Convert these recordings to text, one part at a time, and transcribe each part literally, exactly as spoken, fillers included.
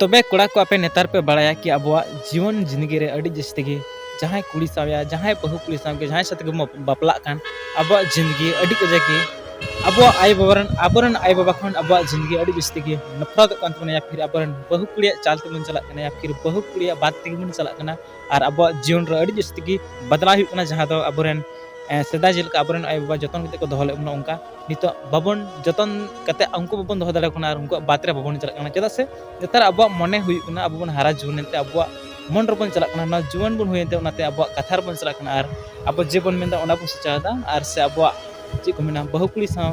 ᱛᱚᱵᱮ ᱠᱚᱲᱟ ᱠᱚ, ᱟᱯᱮ ᱱᱮᱛᱟᱨ ᱯᱮ ᱵᱟᱲᱟᱭᱟ ᱠᱤ ᱟᱵᱚᱣᱟᱜ ᱡᱤᱭᱚᱱ ᱡᱤᱱᱫᱮᱜᱤ ᱨᱮ ᱟᱹᱰᱤ ᱡᱟᱹᱥᱛᱤ ᱜᱮ ᱡᱟᱦᱟᱸᱭ ᱠᱩᱲᱤ ᱥᱟᱶ ᱭᱟ, ᱡᱟᱦᱟᱸᱭ ᱵᱟᱹᱦᱩ ᱠᱩᱲᱤ ᱥᱟᱶ ᱜᱮ, ᱡᱟᱦᱟᱸᱭ ᱥᱟᱛᱮ ᱜᱮ ᱵᱚᱱ ᱵᱟᱯᱞᱟᱜ ᱠᱟᱱ, ᱟᱵᱚᱣᱟᱜ ᱡᱤᱱᱫᱮᱜᱤ ᱟᱹᱰᱤ ᱠᱟᱡᱟᱠ ᱜᱮ ᱟᱵᱚᱣᱟᱜ ᱟᱭᱳ ᱵᱟᱵᱟ ᱨᱮᱱ, ᱟᱵᱚᱨᱮᱱ ᱟᱭᱳ ᱵᱟᱵᱟ ᱠᱷᱚᱱ ᱟᱵᱚᱣᱟᱜ ᱡᱤᱱᱫᱮᱜᱤ ᱟᱹᱰᱤ ᱡᱟᱹᱥᱛᱤ ᱜᱮ ᱱᱚᱯᱷᱨᱚᱛᱚᱜ ᱠᱟᱱ ᱛᱟᱵᱚᱱᱟ, ᱭᱟ ᱯᱷᱤᱨ ᱟᱵᱚᱨᱮᱱ ᱵᱟᱹᱦᱩ ᱠᱩᱲᱤᱭᱟᱜ ᱪᱟᱞ ᱛᱮᱵᱚᱱ ᱪᱟᱞᱟᱜ ᱠᱟᱱᱟ, ᱭᱟ ᱯᱷᱤᱨ ᱵᱟᱹᱦᱩ ᱠᱩᱲᱤᱭᱟᱜ ᱵᱟᱫ ᱛᱮᱜᱮ ᱵᱚᱱ ᱪᱟᱞᱟᱜ ᱠᱟᱱᱟ᱾ ᱟᱨ ᱟᱵᱚᱣᱟᱜ ᱡᱤᱭᱚᱱ ᱨᱮ ᱟᱹᱰᱤ ᱡᱟᱹᱥᱛᱤ ᱜᱮ ᱵᱟᱫᱞᱟᱣ ᱦᱩᱭᱩᱜ ᱠᱟᱱᱟ, ᱡᱟᱦᱟᱸ ᱫᱚ ᱟᱵᱚᱨᱮᱱ, ᱮ, ᱥᱮᱫᱟᱭ ᱡᱮᱞᱮᱠᱟ ᱟᱵᱚᱨᱮᱱ ᱟᱭᱳ ᱵᱟᱵᱟ ᱡᱚᱛᱚᱱ ᱠᱟᱛᱮ ᱠᱚ ᱫᱚᱦᱚ ᱞᱮᱫ ᱵᱚᱱᱟ, ᱚᱱᱠᱟ ᱱᱤᱛᱚᱜ ᱵᱟᱵᱚᱱ ᱡᱚᱛᱚᱱ ᱠᱟᱛᱮ ᱩᱱᱠᱩ ᱵᱟᱵᱚᱱ ᱫᱚᱦᱚ ᱫᱟᱲᱮᱭᱟᱠᱚ ᱠᱟᱱᱟ ᱟᱨ ᱩᱱᱠᱩᱣᱟᱜ ᱵᱟᱫ ᱨᱮ ᱵᱟᱵᱚᱱ ᱪᱟᱞᱟᱜ ᱠᱟᱱᱟ᱾ ᱪᱮᱫᱟᱜ ᱥᱮ ᱱᱮᱛᱟᱨ ᱟᱵᱚᱣᱟᱜ ᱢᱚᱱᱮ ᱦᱩᱭᱩᱜ ᱠᱟᱱᱟ, ᱟᱵᱚ ᱵᱚᱱ ᱦᱟᱨᱟ ᱡᱩᱣᱟᱹᱱ ᱮᱱᱛᱮ ᱟᱵᱚᱣᱟᱜ ᱢᱚᱱ ᱨᱮᱵᱚᱱ ᱪᱟᱞᱟᱜ ᱠᱟᱱᱟ, ᱱᱚᱣᱟ ᱡᱩᱣᱟᱹᱱ ᱵᱚᱱ ᱦᱩᱭᱮᱱ ᱛᱮ ᱚᱱᱟᱛᱮ ᱟᱵᱚᱣᱟᱜ ᱠᱟᱛᱷᱟ ᱨᱮᱵᱚᱱ ᱪᱟᱞᱟᱜ ᱠᱟᱱᱟ ᱟᱨ ᱟᱵᱚ ᱡᱮ ᱵᱚᱱ ᱢᱮᱱᱫᱟ ᱚᱱᱟ ᱵᱚᱱ ᱥᱚᱪᱟᱣ ᱮᱫᱟ᱾ ᱟᱨ ᱥᱮ ᱟᱵᱚᱣᱟᱜ ᱪᱮᱫ ᱠᱚ ᱢᱮᱱᱟ, ᱵᱟᱹᱦᱩ ᱠᱩᱲᱤ ᱥᱟᱶ,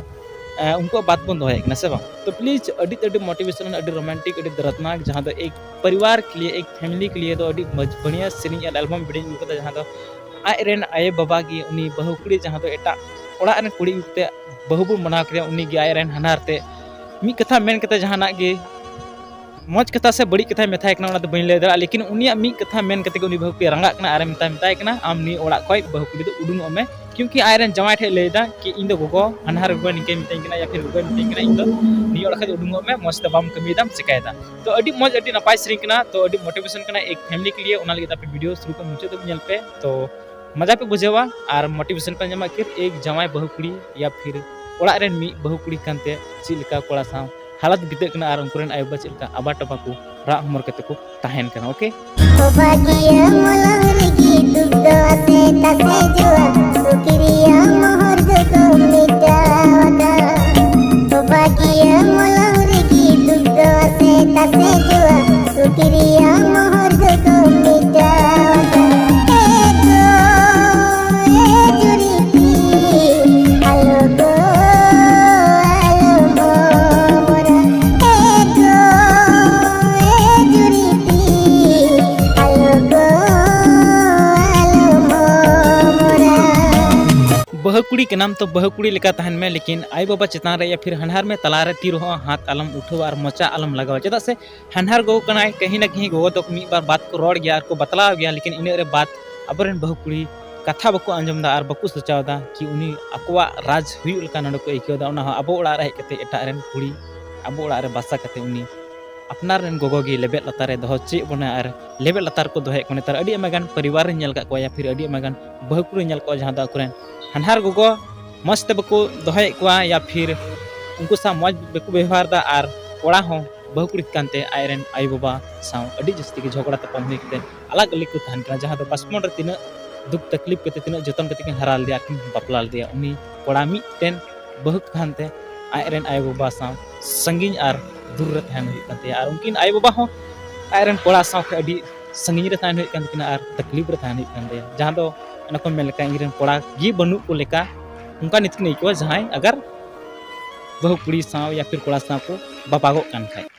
ᱮ, ᱩᱱᱠᱩᱣᱟᱜ ᱵᱟᱫ ᱵᱚᱱ ᱫᱚᱦᱚᱭᱮᱫ ᱠᱟᱱᱟ, ᱥᱮ ᱵᱟᱝ? ᱛᱚ please, ᱟᱹᱰᱤ ᱟᱹᱰᱤ motivation, ᱟᱹᱰᱤ romantic, ᱟᱹᱰᱤ ᱫᱚᱨᱫᱽᱱᱟᱠ, ᱡᱟᱦᱟᱸ ᱫᱚ ᱮᱠ ᱯᱚᱨᱤᱵᱟᱨ ᱠᱮ ᱞᱤᱭᱮ, ᱮᱠ family ᱠᱮ ᱞᱤᱭᱮ ᱫᱚ ᱟᱹᱰᱤ ᱢᱚᱡᱽ, ᱵᱟᱲᱤᱭᱟ ᱥᱮᱨᱮᱧ ᱟᱨ album video ᱟᱹᱜᱩ ᱠᱟᱫᱟ, ᱡᱟᱦᱟᱸ ᱫᱚ ᱟᱡ ᱨᱮᱱ ᱟᱭᱳ ᱵᱟᱵᱟ ᱜᱮ ᱩᱱᱤ ᱵᱟᱹᱦᱩ ᱠᱩᱲᱤ, ᱡᱟᱦᱟᱸ ᱫᱚ ᱮᱴᱟᱜ ᱚᱲᱟᱜ ᱨᱮᱱ ᱠᱩᱲᱤ ᱟᱹᱜᱩ ᱠᱟᱛᱮ ᱵᱟᱹᱦᱩ ᱵᱚᱱ ᱵᱮᱱᱟᱣ ᱠᱮᱫᱮᱭᱟ, ᱩᱱᱤ ᱜᱮ ᱟᱡ ᱨᱮᱱ ᱦᱟᱱᱦᱟᱨ ᱛᱮ ᱢᱤᱫ ᱠᱟᱛᱷᱟ ᱢᱮᱱ ᱠᱟᱛᱮ ᱡᱟᱦᱟᱱᱟᱜ ᱜᱮ ᱢᱚᱡᱽ ᱠᱟᱛᱷᱟ ᱥᱮ ᱵᱟᱹᱲᱤᱡ ᱠᱟᱛᱷᱟᱭ ᱢᱮᱛᱟᱭ ᱠᱟᱱᱟ, ᱚᱱᱟ ᱫᱚ ᱵᱟᱹᱧ ᱞᱟᱹᱭ ᱫᱟᱲᱮᱭᱟᱜᱼᱟ, ᱞᱮᱠᱤᱱ ᱩᱱᱤᱭᱟᱜ ᱢᱤᱫ ᱠᱟᱛᱷᱟ ᱢᱮᱱ ᱠᱟᱛᱮ ᱜᱮ ᱩᱱᱤ ᱵᱟᱹᱦᱩ ᱠᱩᱲᱤ ᱨᱟᱸᱜᱟᱜ ᱠᱟᱱᱟ ᱟᱨᱮ ᱢᱮᱛᱟᱭ, ᱢᱮᱛᱟᱭ ᱠᱟᱱᱟ, "ᱟᱢ ᱱᱤᱭᱟᱹ ᱚᱲᱟᱜ ᱠᱷᱚᱱ ᱵᱟᱹᱦᱩ ᱠᱩᱲᱤ ᱫᱚ ᱩᱰᱩᱝᱚᱜ ᱢᱮ", ᱠᱤᱭᱩᱸᱠᱤ ᱟᱡ ᱨᱮᱱ ᱡᱟᱶᱟᱭ ᱴᱷᱮᱱ ᱞᱟᱹᱭ ᱮᱫᱟ ᱠᱤ ᱤᱧ ᱫᱚ ᱜᱚᱜᱚ, ᱦᱟᱱᱦᱟᱨ ᱜᱚᱜᱚᱭ ᱱᱤᱝᱠᱟᱹᱭ ᱢᱤᱛᱟᱹᱧ ᱠᱟᱱᱟ ᱭᱟ ᱯᱷᱤᱨ ᱜᱚᱜᱚᱭ ᱢᱤᱛᱟᱹᱧ ᱠᱟᱱᱟ, "ᱤᱧ ᱫᱚ ᱱᱤᱭᱟᱹ ᱚᱲᱟᱜ ᱠᱷᱚᱱ ᱫᱚ ᱩᱰᱩᱝᱚᱜ ᱢᱮ, ᱢᱚᱡᱽ ᱛᱮ ᱵᱟᱢ ᱠᱟᱹᱢᱤᱭᱮᱫᱟᱢ, ᱪᱮᱠᱟᱭᱮᱫᱟ?" ᱛᱚ ᱟᱹᱰᱤ ᱢᱚᱡᱽ, ᱟᱹᱰᱤ ᱱᱟᱯᱟᱭ ᱥᱮᱨᱮᱧ ᱠᱟᱱᱟ, ᱛᱚ ᱟᱹᱰᱤ motivation ᱠᱟᱱᱟ ᱮᱠ family ᱠᱮ ᱞᱤᱭᱮ, ᱚᱱᱟ ᱞᱟᱹᱜᱤᱫ ᱟᱯᱮ video ᱥᱩᱨᱩ ᱠᱷᱚᱱ ᱢᱩᱪᱟᱹᱫ ᱫᱷᱟᱹᱵᱤᱡ ᱧᱮᱞ ᱯᱮ᱾ ᱛᱚ ᱢᱟᱡᱟ ᱯᱮ ᱵᱩᱡᱷᱟᱹᱣᱟ ᱟᱨ motivation ᱯᱮ ᱧᱟᱢᱟ ᱠᱤ ᱮᱠ ᱡᱟᱶᱟᱭ ᱵᱟᱹᱦᱩ ᱠᱩᱲᱤ ᱭᱟ ᱯᱷᱤᱨ ᱚᱲᱟᱜ ᱨᱮᱱ ᱢᱤᱫ ᱵᱟᱹᱦᱩ ᱠᱩᱲᱤ ᱠᱟᱱᱛᱮ ᱪᱮᱫ ᱞᱮᱠᱟ ᱠᱚᱲᱟ ᱥᱟᱶ ᱦᱟᱞᱚᱛ ᱵᱤᱛᱟᱹᱜ ᱠᱟᱱᱟ ᱟᱨ ᱩᱱᱠᱩ ᱨᱮᱱ ᱟᱭᱳ ᱵᱟᱵᱟ ᱪᱮᱫ ᱞᱮᱠᱟ ᱟᱵᱟ ᱴᱟᱵᱟ ᱠᱚ ᱨᱟᱜ ᱦᱚᱢᱚᱨ ᱠᱟᱛᱮ ᱠᱚ ᱛᱟᱦᱮᱱ ᱠᱟᱱᱟ᱾ OK, ᱵᱷᱟᱹᱜᱤᱭᱟᱹ ᱢᱚᱞᱚᱝ ᱨᱮᱜᱮ ᱫᱩᱠ ᱫᱚ ᱟᱥᱮ ᱛᱟᱥᱮ ᱡᱚᱜᱼᱟ, ᱥᱩᱠᱨᱤᱭᱟᱹ ᱢᱚᱦᱚᱨ ᱫᱚᱠᱚ ᱢᱮᱴᱟᱣ ᱟᱠᱟᱫ᱾ ᱵᱷᱟᱹᱜᱤᱭᱟᱹ ᱢᱚᱞᱚᱝ ᱨᱮᱜᱮ ᱫᱩᱠ ᱫᱚ ᱟᱥᱮ ᱛᱟᱥᱮ ᱡᱚᱜᱼᱟ, ᱥᱩᱠᱨᱤᱭᱟᱹ ᱢᱚᱦᱚᱨ ᱫᱚᱠᱚ ᱢᱮᱴᱟᱣ ᱟᱠᱟᱫ᱾ ᱮ ᱜᱚ, ᱮ ᱡᱩᱨᱤ ᱯᱤ, ᱟᱞᱚ ᱜᱚ, ᱟᱞᱚ ᱢᱚᱢᱚᱨᱟ᱾ ᱮ ᱜᱚ, ᱮ ᱡᱩᱨᱤ ᱯᱤ, ᱟᱞᱚ ᱜᱚ, ᱟᱞᱚ ᱢᱚᱢᱚᱨᱟ᱾ ᱵᱟᱹᱦᱩ ᱠᱩᱲᱤ ᱠᱟᱱᱟᱢ ᱛᱚ ᱵᱟᱹᱦᱩ ᱠᱩᱲᱤ ᱞᱮᱠᱟ ᱛᱟᱦᱮᱱ ᱢᱮ, ᱞᱮᱠᱤᱱ ᱟᱭᱳ ᱵᱟᱵᱟ ᱪᱮᱛᱟᱱ ᱨᱮ ᱭᱟ ᱯᱷᱤᱨ ᱦᱟᱱᱦᱟᱨ ᱢᱮ ᱛᱟᱞᱟ ᱨᱮ ᱛᱤ ᱨᱮᱦᱚᱸ ᱦᱟᱛ ᱟᱞᱚᱢ ᱩᱴᱷᱟᱹᱣᱟ ᱟᱨ ᱢᱚᱪᱟ ᱟᱞᱚᱢ ᱞᱟᱜᱟᱣᱟ᱾ ᱪᱮᱫᱟᱜ ᱥᱮ ᱦᱟᱱᱦᱟᱨ ᱜᱚᱜᱚ ᱠᱟᱱᱟᱭ, ᱠᱟᱹᱦᱤ ᱱᱟ ᱠᱟᱹᱦᱤ ᱜᱚᱜᱚ ᱛᱟᱠᱚ ᱢᱤᱫ ᱵᱟᱨ ᱵᱟᱛ ᱠᱚ ᱨᱚᱲ ᱜᱮᱭᱟ ᱟᱨ ᱠᱚ ᱵᱟᱛᱞᱟᱣ ᱜᱮᱭᱟ, ᱞᱮᱠᱤᱱ ᱤᱱᱟᱹᱜ ᱨᱮ ᱵᱟᱛ ᱟᱵᱚᱨᱮᱱ ᱵᱟᱹᱦᱩ ᱠᱩᱲᱤ ᱠᱟᱛᱷᱟ ᱵᱟᱠᱚ ᱟᱸᱡᱚᱢ ᱮᱫᱟ ᱟᱨ ᱵᱟᱠᱚ ᱥᱚᱪᱟᱣ ᱮᱫᱟ ᱠᱤ ᱩᱱᱤ ᱟᱠᱚᱣᱟᱜ ᱨᱟᱡᱽ ᱦᱩᱭᱩᱜ ᱞᱮᱠᱟ ᱱᱚᱰᱮ ᱠᱚ ᱟᱹᱭᱠᱟᱹᱣ ᱮᱫᱟ᱾ ᱚᱱᱟ ᱦᱚᱸ ᱟᱵᱚ ᱚᱲᱟᱜ ᱨᱮ ᱦᱮᱡ ᱠᱟᱛᱮ ᱮᱴᱟᱜ ᱨᱮᱱ ᱠᱩᱲᱤ ᱟᱵᱚ ᱚᱲᱟᱜ ᱨᱮ ᱵᱟᱥᱟ ᱠᱟᱛᱮ ᱩᱱᱤ ᱟᱯᱱᱟᱨ ᱨᱮᱱ ᱜᱚᱜᱚ ᱜᱮ ᱞᱮᱵᱮᱫ ᱞᱟᱛᱟᱨ ᱨᱮ ᱫᱚᱦᱚ ᱦᱚᱪᱚᱭᱮᱫ ᱵᱚᱱᱟ ᱟᱨ ᱞᱮᱵᱮᱫ ᱞᱟᱛᱟᱨ ᱨᱮᱠᱚ ᱫᱚᱦᱚᱭᱮᱫ ᱠᱚᱣᱟ᱾ ᱱᱮᱛᱟᱨ ᱟᱹᱰᱤ ᱟᱭᱢᱟ ᱜᱟᱱ ᱯᱚᱨᱤᱵᱟᱨ ᱨᱮᱧ ᱧᱮᱞ ᱟᱠᱟᱫ ᱠᱚᱣᱟ, ᱭᱟ ᱯᱷᱤᱨ ᱟᱹᱰᱤ ᱟᱭᱢᱟ ᱜᱟᱱ ᱵᱟᱹᱦᱩ ᱠᱩᱲᱤᱧ ᱧᱮᱞ ᱟᱠᱟᱫ ᱠᱚᱣᱟ, ᱡᱟᱦᱟᱸ ᱫᱚ ᱟᱠᱚᱨᱮᱱ ᱦᱟᱱᱦᱟᱨ ᱜᱚᱜᱚ ᱢᱚᱡᱽ ᱛᱮ ᱵᱟᱠᱚ ᱫᱚᱦᱚᱭᱮᱫ ᱠᱚᱣᱟ, ᱭᱟ ᱯᱷᱤᱨ ᱩᱱᱠᱩ ᱥᱟᱶ ᱢᱚᱡᱽ ᱵᱟᱠᱚ ᱵᱮᱵᱚᱦᱟᱨ ᱮᱫᱟ, ᱟᱨ ᱠᱚᱲᱟ ᱦᱚᱸ ᱵᱟᱹᱦᱩ ᱠᱩᱲᱤ ᱠᱟᱱᱛᱮ ᱟᱡ ᱨᱮᱱ ᱟᱭᱳᱼᱵᱟᱵᱟ ᱥᱟᱶ ᱟᱹᱰᱤ ᱡᱟᱹᱥᱛᱤ ᱜᱮ ᱡᱷᱚᱜᱽᱲᱟ ᱛᱟᱯᱟᱢ ᱦᱩᱭ ᱠᱟᱛᱮ ᱟᱞᱟᱜᱽ ᱟᱹᱞᱤ ᱠᱚ ᱛᱟᱦᱮᱱ ᱠᱟᱱᱟ, ᱡᱟᱦᱟᱸ ᱫᱚ ᱵᱟᱪᱯᱚᱱ ᱨᱮ ᱛᱤᱱᱟᱹᱜ ᱫᱩᱠ ᱛᱟᱠᱞᱤᱯ ᱠᱟᱛᱮ, ᱛᱤᱱᱟᱹᱜ ᱡᱚᱛᱚᱱ ᱠᱟᱛᱮ ᱠᱤᱱ ᱦᱟᱨᱟ ᱞᱮᱫᱮᱭᱟ, ᱟᱨ ᱠᱤᱱ ᱵᱟᱯᱞᱟ ᱞᱮᱫᱮᱭᱟ, ᱩᱱᱤ ᱠᱚᱲᱟ ᱢᱤᱫᱴᱮᱱ ᱵᱟᱹᱦᱩ ᱠᱟᱱᱛᱮ ᱟᱡ ᱨᱮᱱ ᱟᱭᱳᱼᱵᱟᱵᱟ ᱥᱟᱶ ᱥᱟᱺᱜᱤᱧ ᱟᱨ ᱫᱩᱨ ᱨᱮ ᱛᱟᱦᱮᱱ ᱦᱩᱭᱩᱜ ᱠᱟᱱ ᱛᱟᱭᱟ᱾ ᱟᱨ ᱩᱱᱠᱤᱱ ᱟᱭᱳᱼᱵᱟᱵᱟ ᱦᱚᱸ ᱟᱡ ᱨᱮᱱ ᱠᱚᱲᱟ ᱥᱟᱶ ᱠᱷᱚᱱ ᱟᱹᱰᱤ ᱥᱟᱺᱜᱤᱧ ᱨᱮ ᱛᱟᱦᱮᱱ ᱦᱩᱭᱩᱜ ᱠᱟᱱ ᱛᱟᱹᱠᱤᱱᱟ ᱟᱨ ᱛᱟᱠᱞᱤᱯ ᱨᱮ ᱛᱟᱦᱮᱱ ᱦᱩᱭᱩᱜ ᱠᱟᱱ ᱛᱟᱭᱟ, ᱡᱟᱦᱟᱸ ᱫᱚ ᱚᱱᱟ ᱠᱚ ᱢᱮᱱ ᱞᱮᱠᱟ ᱤᱧ ᱨᱮᱱ ᱠᱚᱲᱟ ᱜᱮ ᱵᱟᱹᱱᱩᱜ ᱠᱚ ᱞᱮᱠᱟ ᱚᱱᱠᱟ ᱱᱤᱛ ᱠᱤᱱ ᱟᱹᱭᱠᱟᱹᱣᱟ, ᱡᱟᱦᱟᱸᱭ ᱟᱜᱟᱨ ᱵᱟᱹᱦᱩ ᱠᱩᱲᱤ ᱥᱟᱶ ᱭᱟ ᱯᱷᱤᱨ ᱠᱚᱲᱟ ᱥᱟᱶ ᱠᱚ ᱵᱟᱯᱟᱜᱚᱜ ᱠᱟᱱ ᱠᱷᱟᱡ᱾